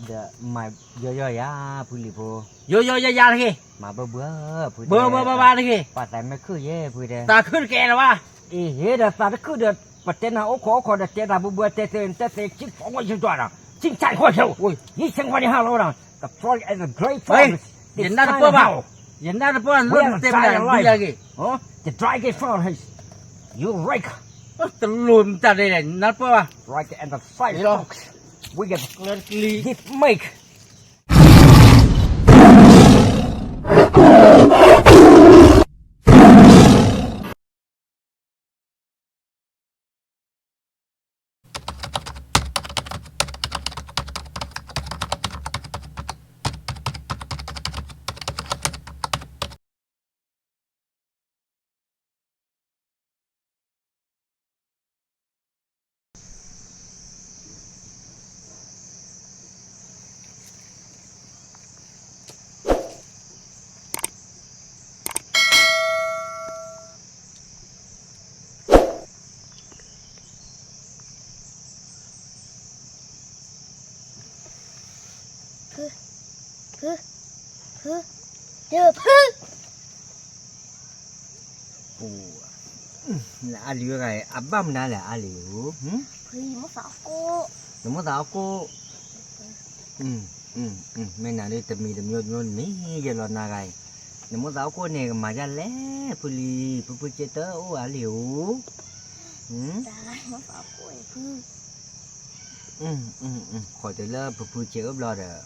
ဒီးမၤယီယီယၤ ဖုလံၤဖိ, ယီယီယၤယၤတဂ့ၤ, မၤဘၢဘၢ ဖုတဲ, ဘၢဘၢဘၣ်ဘၣ်တဂ့ၤ, ပှၤသးမ့ၢ်ခုၣ်ယဲ ဖုတဲ, သးခုၣ်တကဲလၢၤဘၣ်, အ့ ဟ့ၣ်ဒီးသးတခုၣ်ဒီး ပတဲနၤအိၣ်ခိးအိၣ်ခိးဒီးတဲသးဘၢဘၢ တဲသ့တဲသ့ ကံဖီဝဲယဒွးဒီး ကံဆဲးဃီၣ်ဆိ, ယံဆဲးဃီၣ်န့ၣ်ဟးလီၤဒီး the project is a great project, ယနၢ်တပၢၢ်ဘၣ်, ယနၢ်တပၢၢ်လၢနတဲမနၤ ဒ်လဲၣ်ဂ့ၤ, the dragon found his, you rake, တလိၣ်မတၤဒဲးလဲၣ် နၢ်တပၢၢ်ဘၣ်, dragon and the fire fox, we get ကျၢတကလံၤ give make. ဖု, ဖု, ဖု, ဖု, ဒီးဖု, ပူၤ, အါလံၤဧၢ, အဘၣ်မနုၤလဲၣ် အါလံၤဧၢ, ဖု, နမိၣ်သးအီၣ်ကိၣ်, နမိၣ်သးအီၣ်ကိၣ်, မ့ၢ်နၤဒ်တမံၤတမံၤတမံၤတမံၤ ယဲလီၤနၤဂၤအံၤ, နမိၣ်သးအီၣ်ကိၣ်န့ၣ် ကမၤဒ်လဲၣ် ဖုလံၤ, ဖုဖုစ့တအိၣ် အါလံၤဧၢ, ဃီတုၤလၢဖုဖုစ့အိၣ်ဘျီဒီး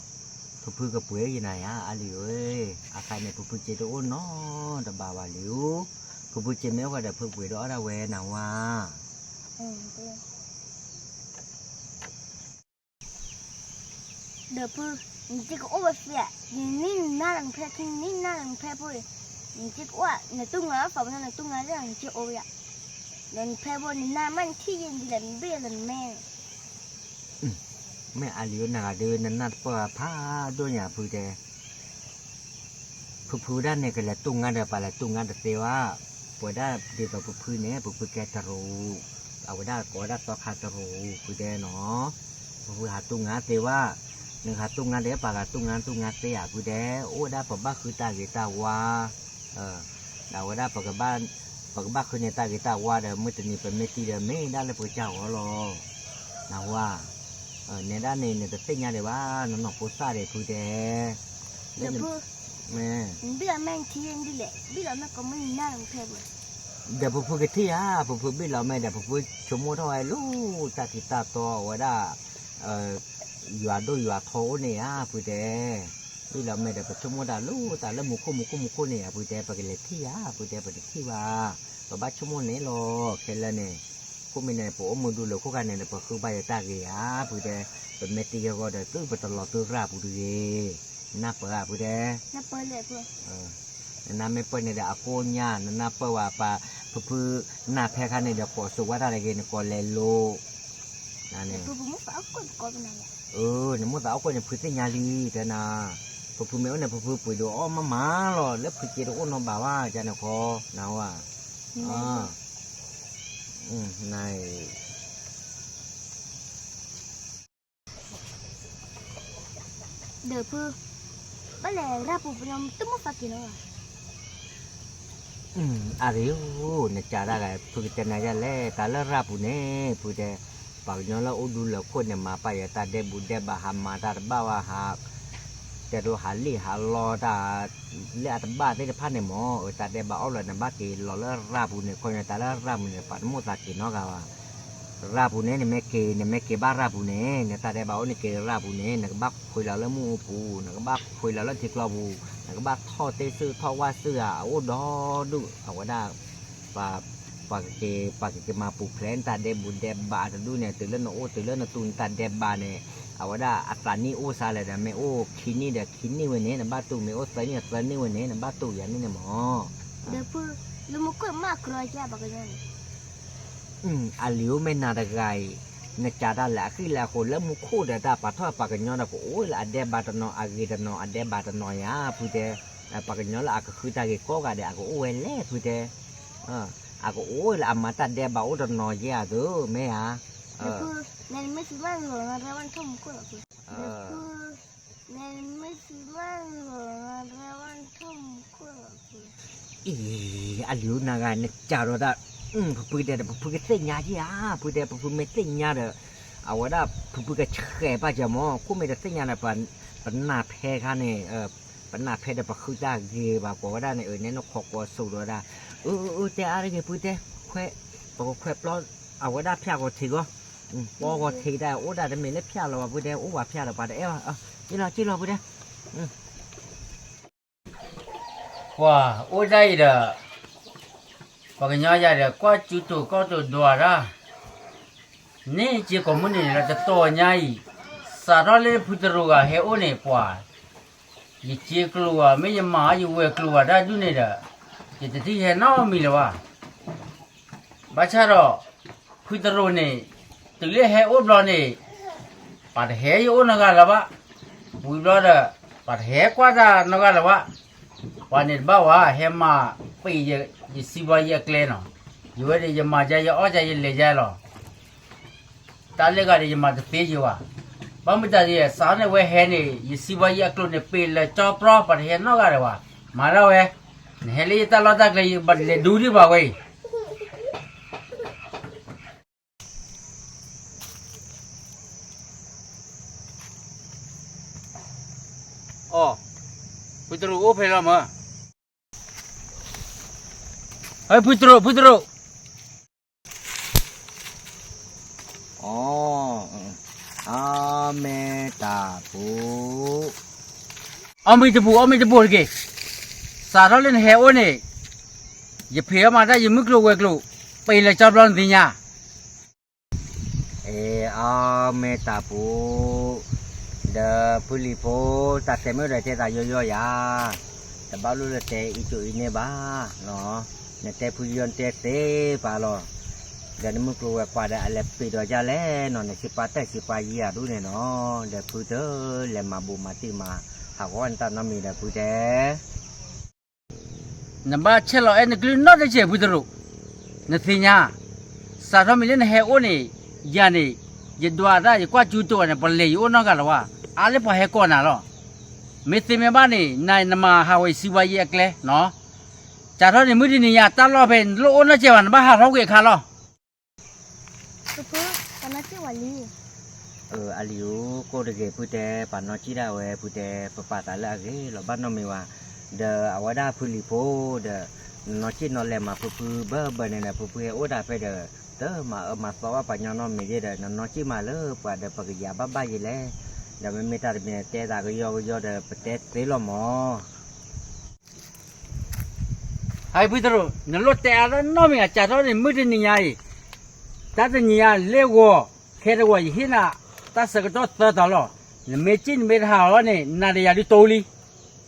ဖုဖုကပှ့ၤယနၤယၤ အါလံၤဧၢ, အခါန့ၣ် ဖုဖုစ့တအိၣ်နီတဘျီဘၣ်လံဧၢ, ဖုဖုစ့မ့ၢ်အိၣ်ဃီဒီး ဖုပှ့ၤဒီးအီၣ်ဒၣ်ဝဲနၤဝါ ဒီးဖု, နစ့ကအိၣ်ဝဲသ့ဧါ, နနံၣ်နါလၢနဖဲထံ နနံၣ်နါလၢနဖဲဖိအံၤ, နစ့ကအိၣ်ဧါ, နတူၢ်ငါအီၣ်သးပနီၣ် နတူၢ်ငါလၢနစ့အိၣ်ဝဲဧါ, ဒီးနဖဲဖိ နနါမ့ၢ်နထံၣ်ယဲၢ်ဒ်လဲၣ် နဘ့ၣ်လၢနမဲန့ၣ် မ့ၢ်အါလံၤဧၢ နဂၤဒုး နနၢ်တပၢၢ်ဖးဒိၣ်ညါ ဖုတဲ, ဖုဖုဒၣ်န့ၣ် ကလဲၤတူၢ်ငါဒီး ပှၤလဲၤတူၢ်ငါတသ့ဘၣ်, ပဝဲဒၣ်ဒ်သိးဖုဖုန့ၣ် ဖုဖုကဲတရူး, အဝဲဒၣ်ကိးဝဲဒၣ်သီခါတရူး ဖုတဲနီၤ, ဖုဖုဟးတူၢ်ငါသ့ဘၣ်, နဟးတူၢ်ငါဒီး ပှၤဂၤတူၢ်ငါတူၢ်ငါသ့ဧါ ဖုတဲ, အိၣ်ဝဲဒၣ်ပဘၣ်ဃုတၢ်ဂ့ၤတၢ်ဝါ ဒီးအဝဲဒၣ် ပကဘၣ်ဃုန့ၢ်တၢ်ဂ့ၤတၢ်ဝါဒီး မုၢ်တနံၤပမ့ၢ်သံဒီး မ့ၢ်ဒၣ်လၢပကစၢ်ဂီၤလီၤ, နဝါ, နဲဒၣ်န့ၣ် နတသ့ၣ်ညါဒံးဘၣ် နနီၢ်ဖိသၣ်ဒီး ဖုတဲ, ဒီးဖု, နဘ့ၣ်လီၤမဲာ်နထံၣ်ယဲၢ်ဒ်လဲၣ် ဘ့ၣ်လီၤမဲာ်ကိးမုၢ်နံၤနါလၢနဖဲပူၤ, ဒီးဖုဖုကထံၣ်ဧါ ဖုဖုဘ့ၣ်လီၤမဲာ်ဒီး ဖုဖုဆိကမိၣ်ထီၣ်ဝဲလၢတၢ်ထံးတၢ်တီအဝဲဒၣ် ယွၤဒိၣ်ယွၤထီအိၣ်န့ၣ်ဧါ ဖုတဲ, ဘ့ၣ်လီၤမဲာ်ဒီး ပဆိကမိၣ်တၢ်လၢတၢ်လၢမူခိၣ်မူခိၣ်မူခိၣ်န့ၣ်ဧါ ဖုတဲ, ပကလဲၤထံၣ်ဧါ ဖုတဲ, ပတထံၣ်ဘၣ်, ပဘၣ်ဆိကမိၣ်န့ၣ်လီၤ ခဲလၢာ်န့ၣ်, ခိၣ်မ့ၢ်န့ၣ် ပအိၣ်မူဒူလၢာ်ခိၣ်ခါန့ၣ်ဒီး ပဃုဘၣ်ယတၢ်ဂ့ၤဧါ ဖုတဲ, ပမ့ၢ်တ့ၢ်ဂီၤဒီး သုပတလီၤသုရၢ်ပူၤတဂ့ၤ, နၢ်ပၢၢ်ဧါ ဖုတဲ နနၢ်မ့ၢ်ပၢၢ်န့ၣ်ဒီး အကိးညါ နနၢ်ပၢၢ်ဝဲပှၤ ဖုဖုနၢ်ဖဲခါန့ၣ်ဒီး ကိးစိဝဲတၢ်တဂ့ၤ နကိးလဲၤလိၤ, နမိၣ်သးအီၣ်ကိၣ်တကိးပနၤယၤ, နမိၣ်သးအီၣ်ကိၣ်န့ၣ် ဖုသ့ၣ်ညါလံ တဲနၤ, ဖုဖုမ့ၢ်အိၣ်န့ၣ် ဖုဖုပှ့ၤဒိးအီၣ်မးမးလီၤ လၢဖုစ့တအိၣ်နီဘၣ်ဘၣ် ကန့ၣ်ခီ, နဝါ, နအံၤ ဒီးဖု, ဘၣ်လဲၣ်ရၢ်ပူၤပညီတမိၣ်သးက့ၤနီၤ, အရ့ဧိၤ နကးတၢ်ဂၤ ဖုကတဲနၤယၤလဲၣ် တၢ်လၢရၢ်ပူၤန့ၣ် ဖုတဲ, ပှၤကညီလၢအိၣ်ဒူလၢာ်ခိၣ်န့ၣ် မၤပာ်ယတၢ်ဒဲးဘူးဒဲးဘး ဟးမၤတၢ်တဘၣ်ဝဲဟး, တဲဒိဟးလံၣ်ဟးလီတၢ် လၢအတဘၣ်သ့ၣ်တဖၣ်န့ၣ်မ့ၢ် တၢ်ဒဲးဘးအီၣ်လီၤ နဘၣ်က့ၤလီၤလၢရၢ်ပူၤန့ၣ် ခီညါတၢ်လၢရၢ်ပူၤန့ၣ် ပှၤတမိၣ်သးက့ၤနီတဂၤဘၣ် ရၢ်ပူၤန့ၣ် နမ့ၢ်က့ၤ နမ့ၢ်က့ၤဘၣ်ရၢ်ပူၤန့ၣ် နတၢ်ဒဲးဘးအိၣ်န့ၣ်က့ၤရၢ်ပူၤန့ၣ် နကဘၣ်ခွံလီၤလၢမုၢ်အူပူၤ နကဘၣ်ခွံလီၤလၢထံကျီပူၤ နကဘၣ်ထီၣ်တ့ၢ်စုၣ်ထီၣ်ဝၣ်စုၣ်ဧါ အအိၣ်ဒီဒူၣ် အဝဲဒၣ် ပှၤက့ၤ ပှၤက့ၤမၤပူၤဖျဲးနတၢ်ဒဲးဘူးဒဲးဘးတဒူၣ်န့ၣ် တုၤလၢနအိၣ်တုၤလၢနသူနတၢ်ဒဲးဘးန့ၣ် အဝဲဒၣ်အသးနံၣ်အိၣ်စါလဲၣ်ဒီး မ့ၢ်အိၣ်ခံနံၣ်ဒီးခံနံၣ်ဝဲန့ၣ် နဘၣ်တူၢ် မ့ၢ်အိၣ်သၢနံၣ်သၢနံၣ်ဝဲန့ၣ် နဘၣ်တူၢ်ယၤန့ၣ်န့ၣ်မ့ၢ် ဒီးဖု လၢမူခိၣ်မၢ်ကြၢးကပှၤကညီန့ၣ် အလံၤဧိၤမ့ၢ်နၤတဂၤအံၤ နကးတၢ်လဲၣ်အဃံလၢအဃိ လၢမူခိၣ်ဒီးတၢ်ပာ်ထီၣ်ပှၤကညီဒီး ကအိၣ်လၢအဒဲးဘးတနီၤ အဂ့ၤတနီၤ အဒဲးဘးတနီၤယၤ ဖုတဲ ပှၤကညီလၢအကဃုတၢ်ဂ့ၤကိးဂၤဒဲး အကအိၣ်ဝဲလဲၣ် ဖုတဲ အကအိၣ်လၢအမၤတၢ်ဒဲးဘးအိၣ်တနီၤယဲၢ်ဧါသု မ့ၢ်ဧါ ဒီးဖု နမ့ၢ်သံမးလီၤနၤ ရၢ်ဝဲနထီၣ်မူခိၣ်လီၤဖု ဒီးဖု အံၤ အလံၤဧၢ နဂၤ နကးဒီးတၢ် ဖုဖုတဲဒီး ဖုဖုကသ့ၣ်ညါက့ၤဧါ, ဖုတဲ ဖုဖုမ့ၢ်သ့ၣ်ညါဒီး အဝဲဒၣ် ဖုဖုကဆှဲးဘၣ်ကမၢ်, ခိၣ်မ့ၢ်တသ့ၣ်ညါဒီး ပနၢ်ဖဲခါန့ၣ် ပနၢ်ဖဲဒီးပဃုတၢ်ဂ့ၤဘၣ် ကွၢ်ဝဲဒၣ်န့ၣ် အၢန့ၣ်နခိးကွီၤစိးဒီးဝဲဒၣ်, အၢ အၢ တဲအါတဂ့ၤ ဖုတဲ, ခွဲး ပကခွဲးပျီ အဝဲဒၣ်ဖၠၣ်ဂီၤထံးဂီၢ်, ပီဂီၤထံးတၢ် အိၣ်ဒၣ်တမ့ၢ်လၢဖၠၣ်လီၤဘၣ် ဖုတဲ အိၣ်ဝဲဖၠၣ်ဒီး ပှၤတအဲၣ်ဘၣ်, က့ၤလီၤက့ၤလီၤ ဖုတဲ ပှၤအိၣ်ဒၣ်အံၤဒီး ပှၤကညီယၤဒီး ကွၢ်စူၤတိာ်ကီၢ်တိာ်ဒွးတၢ်, န့ၣ်က့ၤကိးမုၢ်နံၤန့ၣ်လီၤ တတီၤညါအံၤ, စးထီၣ်လၢဖုတရူးဂၤဟဲအိၣ်န့ၣ် ပှၤ ယစ့ကျိၤဧါ မ့ၢ်ယမၤယဝဲၤကျိၤဧါ တၢ်ဒုးန့ၣ်ဒီး ယတထံၣ်ဟဲနီတမံၤလၢၤဘၣ်. ဘၣ်ဆၣ်ဒီး ဖုတရူးန့ၣ် တုၤလၢဟဲအိၣ်ဘျီန့ၣ် ပှၤတဟဲယအိၣ်နီတဂၤလၢၤဘၣ်. ဝံၤဘျီဒီး ပှၤတဟဲကွၢ်တၢ်နီတဂၤလၢၤဘၣ်. ပှၤန့ၣ်တဘၣ်ဝဲ ဟဲမၤပ့ၤယစံးဘှါယအကျဲနီၤ, ယဝဲဒီးယမၤယါယအီၣ်ယါယလဲၤယါလီၤ. တၢ်လၢဂၤဒီးယမၤတသ့ယံၤဘၣ်. ဘၣ်မတၤဒ်လဲၣ် စးထီၣ်န့ၣ်ဝဲဟဲန့ၣ် ယစံးဘှါယအကျိၤန့ၣ် ပ့ၤလၢကၠီပျီ ပှၤတဟဲနီတဂၤလၢၤဘၣ်. မၤဒၣ်ဝဲ, နဟဲလၢယတၢ်လီၢ်တၢ်ကျဲ ယဘၣ်လဲၤဒူဒံးဘၣ်ဝဲအံၤ. အိ, ဖုတရူးအိၣ်ဖဲလီၤမၢ်. ဖုတရူး ဖုတရူး. အိ, အီၣ်မ့ၤတၢ်ပူၤ, အီၣ်မ့ၤတပူၤ အီၣ်မ့ၤတပူၤတက့ၢ်. စးထီၣ်လၢနဟဲအိၣ်န့ၣ် ယဖံးအီၣ်မၤတၢ် ယမုၢ်ကျိၤဝဲၤကျိၤ ပ့ၤလၢကၠီပျီနသ့ၣ်ညါ. အ့ အီၣ်မ့ၤတၢ်ပူၤ, ဒီးဖုလံၤဖိ တၢ်တဲမ့ၢ်ဒီးတဲသးယီယီယၤ, တဘၣ်လိၣ်လၢတဲအံၤကၠိအံၤန့ၣ်ဘၣ်, နတဲဖုယီနတဲသ့ပာ်လီၤ. ဒီးနမုၢ်ကျိၤဝဲၤကွာ်ဒီးအလဲၤပ့ၤဒီးယၤလဲၣ်နီၤ, နစံးပာ်တၢ်စံးပာ်ယံၤအဒူၣ်န့ၣ်နီၤ, ဒီးဖုတလဲၤမၤဘူးမၤတံၢ်မၤဟးဂီၤနတၢ်နီတမံၤဒီးဖုတဲ နဘၣ်ဆဲးလီၤအဲၣ်နကလုၢ်နီတစဲးဖုတရူး, နသ့ၣ်ညါ, စးထီၣ်မံၤလၢနဟဲအိၣ်န့ၣ်, ယၤန့ၣ်, ယဒွးတၢ် ယကွၢ်ကၠူတိာ်န့ၣ် ပလဲၤယအိၣ်နီတဂၤလၢၤဘၣ်, အါလၢပှၤဟဲကိးနၤလီၤ. မ့ၢ်သ့မ့ၢ်ဘၣ်န့ၣ် နမၤဟးဝဲစံးဘှါယံၤအကျဲနီၤ, စးထီၣ်န့ၣ်မုၢ်တနံၤညါတၢ်လီၢ်ဖဲန့ၣ် နလိၣ်အိၣ်နီတစဲးဘၣ် နဘၣ်ဟးထီၣ်ကွံာ်အခါလီၤ. အလံၤဧိၤ ကိၢ်တဂ့ၤဖုတဲ ပှၤနီၢ်ကံၣ်ဒၣ်ဝဲဖုတဲ ပပာ်သးလၢအဂ့ၤလီၤဘၣ်နီတမံၤဘၣ်, ဒီးအဝဲဒၣ်ဖုလံၤဖိဒီး နနီၢ်ကံၣ်နီၢ်လဲၤမၤဖုဖုဘၢဘၢန့ၣ်ဒီး ဖုဖုဟဲအိၣ်တၢ်ဖဲဒီး တမၤအၢမၤသီဘၣ်ပှၤညီနီတမံၤယ့ၢ်ဒီး နနီၢ်ကံၣ်မးလၢပှၤဒီးပကယၤဘၣ်ဘၣ်ယ့ၢ်လဲၣ်, ဒီးမ့မ့ၢ်တၢ်တမံၤတဲသးကယီကယီဒီး ပတဲသ့လီၤမၢ်. ဟဲဖုတရူး နလိၣ်တဲအါလၢနီတမံၤ အစးထီၣ်န့ၣ် မုၢ်တနံၤညါအံၤ, တၢ်တနံၤညါလၢဂီၤ, ခဲတဂီၤ ယဟ့ၣ်နၤ တၢ်ဆၢကတီၢ်သၢသီလီၤ. နမ့ၢ်ကံၣ်နမ့ၢ်တဟးလီၤန့ၣ် နၤဒီးယၤဒုးတိၤလံ.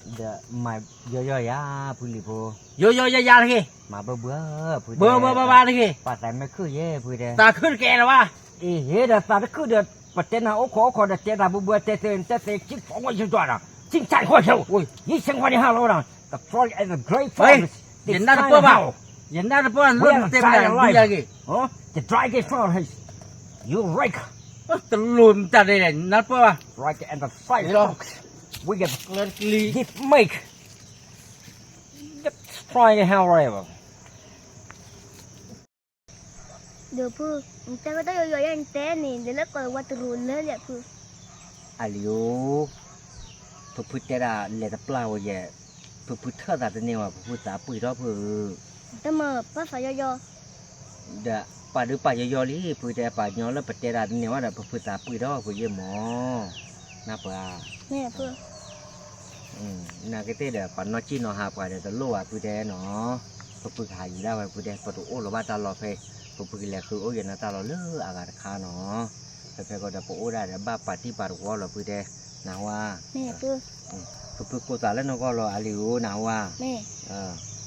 ဒီးမၤယီယီယၤ ဖုလံၤဖိ, ယီယီယၤယၤတဂ့ၤ, မၤဘၢဘှါဖုတဲ, ဘၢဘှါဘှါဘှါတဂ့ၤ, ပှၤသးမ့ၢ်ခုၣ်ယဲၢ်ဖုတဲ, သးခုၣ်တကဲလၢၤဘၣ်. အ့ဟ့ဒီးသးတခုၣ်ဒီး ပတဲနၤအိၣ်ခိးအိၣ်ခိးဒီးတဲသးဘှါဘှါတဲသ့တဲသ့ ကံၣ်ဖီဝဲယဒွးဒီး ကံၣ်တၢ်ဃီယဲၢ်, ယံဆဲးဃီန့ၣ်ဟးလီၤဝဲဒီး The frost and the great frost, ယနၢ်တပၢၢ်ဘၣ်, ယနၢ်တပၢၢ် နလိၣ်တဲမနၤဒုးယၤဂ့ၤ, the dragon frost, you wreck, တလိၣ်မတၤဒဲးလဲၣ် နၢ်တပၢၢ်ဘၣ်, dragon and the fire, we get, make, destroy the hell forever. ဒီးဖု, နတဲကတၢၢ်ယီၤယီၤယဲၢ်နတဲန့ၣ် လဲၤလၢကီၢ်ဝဲတရူးလၢလဲၣ်ဖု. အလံၤဧိၤ, ဖုဖုတဲဒၣ်လဲၤတပျၢ်ဝဲယဲၢ်, ဖုဖုထၢၣ်သးတန့ၢ်ဝဲ ဖုဖုသးပှ့ၤထီၣ်ဖုဧၢ, တမ့ၢ်ပာ်သးယီၤယီၤ, ဒီးပာ်ဒုးပာ်ယီၤယီၤလံ ဖုတဲပှၤညီလၢပတဲဒၣ်တန့ၢ်ဝဲဒီး ဖုဖုသးပှ့ၤထီၣ်ဖုယဲၢ်မၢ်, နၢ်ပၢၢ် နာ်က့သ့ၣ်ဒီး ပှၤနီၢ်ကံၣ်နီၢ်ဟးပှၤဒီးတလိၣ်ဘၣ်ဖုတဲနီၤ, ဖုဖုကဟးယံၤဒၣ်ဝဲဖုတဲ ပတအိၣ်လီၤဘၣ်တၢ်လီၢ်ဖဲ, ဖုဖုကလဲၤဃုအိၣ်ယနၤတၢ်လီၢ်လၢအဂၤတခါနီၤ, ဖဲဖဲကီးဒီးပအိၣ်ဒၣ်ဒီးဘၣ်ပာ်တံၢ်ပာ်တဝီလီၤဖုတဲ, နၢ်ဟူဧါ, ဖုဖုကိးသးလၢနဂီၢ်လီၤ အလံၤဧိၤ နၢ်ဟူဧါ,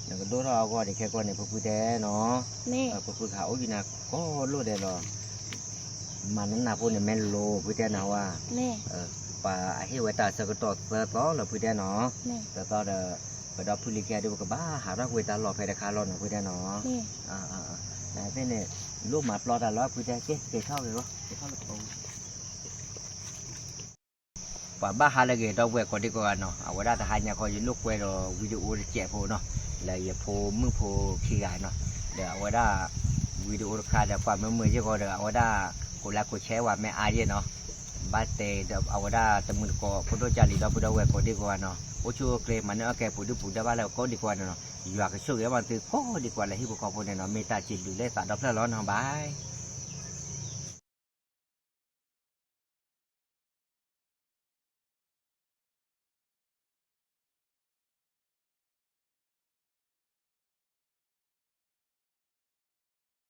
နကဒိၣ်ထီၣ်အဂီၢ်ဒံးခဲကီၢ်န့ၣ် ဖုဖုတဲနီၤ, ဖုဖုကဟးအိၣ်ယနၤကိးလိၣ်ဒဲးလီၤ မၤနနၢ်ဖိန့ၣ်မ့ၢ်လိၤဖုတဲနၢ်ဟူဧါ, ပှၤအဟ့ၣ်ဝဲတၢ်ဆၢကတီၢ်သၢသီလီၤဖုတဲနီၤ, သၢသီဒီး ပဒီဖုလံၤခံဂၤဒုး ပကဘၣ်ဟးထီၣ်ကွံာ်တၢ်လီၢ်ဖဲတခါလီၤနီၤဖုတဲနီၤ, နသ့ၣ်န့ၣ် လိၣ်မၤပျီတၢ်လီၤဖုတဲ ကဲက့ၤထီၣ်က့ၤဂီၢ် က့ၤထီၣ်လၢပ ပှၤဘၣ်ဟါလၢအဂ့ၤ ဒီပုၢ်ဝဲၢ်ကိးဒံကိးဂၤနီၤ, အဝဲဒၣ်တဟါညါခီ ယလိာ်ကွဲဒီး video တစဲးဖိနီၤ, လၢယဖိမုၣ်ဖိခံဂၤနီၤ, ဒီးအဝဲဒၣ် video တခါဒီးကွၢ်မုာ်မုာ်ယဲၢ်ဃီဒီး အဝဲဒၣ် ကိးလၢကိးဆဲးဝဲမ့ၢ်အါယဲၢ်နီၤ, ဘၣ်တဲဒီးအဝဲဒၣ်တမုာ်တကိး ဖိဒိၣ်ကၢ်လံၤ ဒီပုၢ်ဒီပုၢ်ဝဲၢ်ကိးဒံကိးဂၤနီၤ, အိၣ်ဆူၣ်အိၣ်ချ့ မၤနၢၤအီၣ်ကဲ ပူၤဒုၣ်ပူၤဒါဘၣ်လၢကိးဒံကိးဂၤနီၤ, ယွၤကဆိၣ်ဂ့ၤဘၣ်သုကိးဒံကိးဂၤလၢဟံၣ်ဖိဃီဖိန့ၣ်နီၤ, မ့ၢ်တၢ်စံးဘျုးလၢသးဒီဖျၢၣ်လီၤနီၤ, bye.